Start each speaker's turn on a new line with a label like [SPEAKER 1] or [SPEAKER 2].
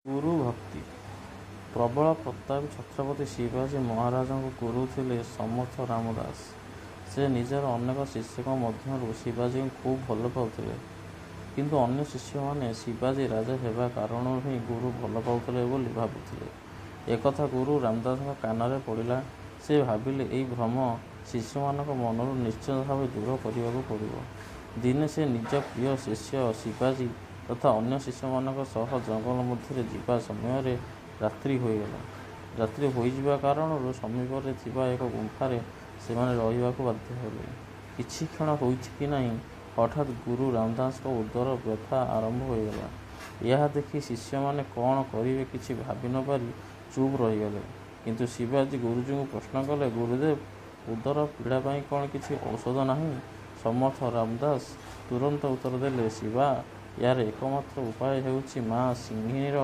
[SPEAKER 1] ଗୁରୁ ଭକ୍ତି। ପ୍ରବଳ ପ୍ରତାପୀ ଛତ୍ରପତି ଶିବାଜୀ ମହାରାଜଙ୍କ ଗୁରୁ ଥିଲେ ସମର୍ଥ ରାମଦାସ। ସେ ନିଜର ଅନେକ ଶିଷ୍ୟଙ୍କ ମଧ୍ୟରୁ ଶିବାଜୀଙ୍କୁ ଖୁବ୍ ଭଲ ପାଉଥିଲେ। କିନ୍ତୁ ଅନ୍ୟ ଶିଷ୍ୟମାନେ ଶିବାଜୀ ରାଜା ହେବା କାରଣରୁ ହିଁ ଗୁରୁ ଭଲ ପାଉଥିଲେ ବୋଲି ଭାବୁଥିଲେ। ଏକଥା ଗୁରୁ ରାମଦାସଙ୍କ କାନରେ ପଡ଼ିଲା। ସେ ଭାବିଲେ ଏହି ଭ୍ରମ ଶିଷ୍ୟମାନଙ୍କ ମନରୁ ନିଶ୍ଚିତ ଭାବେ ଦୂର କରିବାକୁ ପଡ଼ିବ। ଦିନେ ସେ ନିଜ ପ୍ରିୟ ଶିଷ୍ୟ ଶିବାଜୀ ତଥା ଅନ୍ୟ ଶିଷ୍ୟମାନଙ୍କ ସହ ଜଙ୍ଗଲ ମଧ୍ୟରେ ଯିବା ସମୟରେ ରାତ୍ରି ହୋଇଗଲା। ରାତ୍ରି ହୋଇଯିବା କାରଣରୁ ସମୀପରେ ଥିବା ଏକ ଗୁମ୍ଫାରେ ସେମାନେ ରହିବାକୁ ବାଧ୍ୟ ହେଲେ। କିଛି କ୍ଷଣ ହୋଇଛି କି ନାହିଁ, ହଠାତ୍ ଗୁରୁ ରାମଦାସଙ୍କ ଉଦର ବ୍ୟଥା ଆରମ୍ଭ ହୋଇଗଲା। ଏହା ଦେଖି ଶିଷ୍ୟମାନେ କ'ଣ କରିବେ କିଛି ଭାବି ନ ପାରି ଚୁପ୍ ରହିଗଲେ। କିନ୍ତୁ ଶିବାଜୀ ଗୁରୁଜୀଙ୍କୁ ପ୍ରଶ୍ନ କଲେ, ଗୁରୁଦେବ, ଉଦର ପୀଡ଼ା ପାଇଁ କ'ଣ କିଛି ଔଷଧ ନାହିଁ? ସମର୍ଥ ରାମଦାସ ତୁରନ୍ତ ଉତ୍ତର ଦେଲେ, ଶିବା, ଏହାର ଏକମାତ୍ର ଉପାୟ ହେଉଛି ମା ସିଂହିନୀର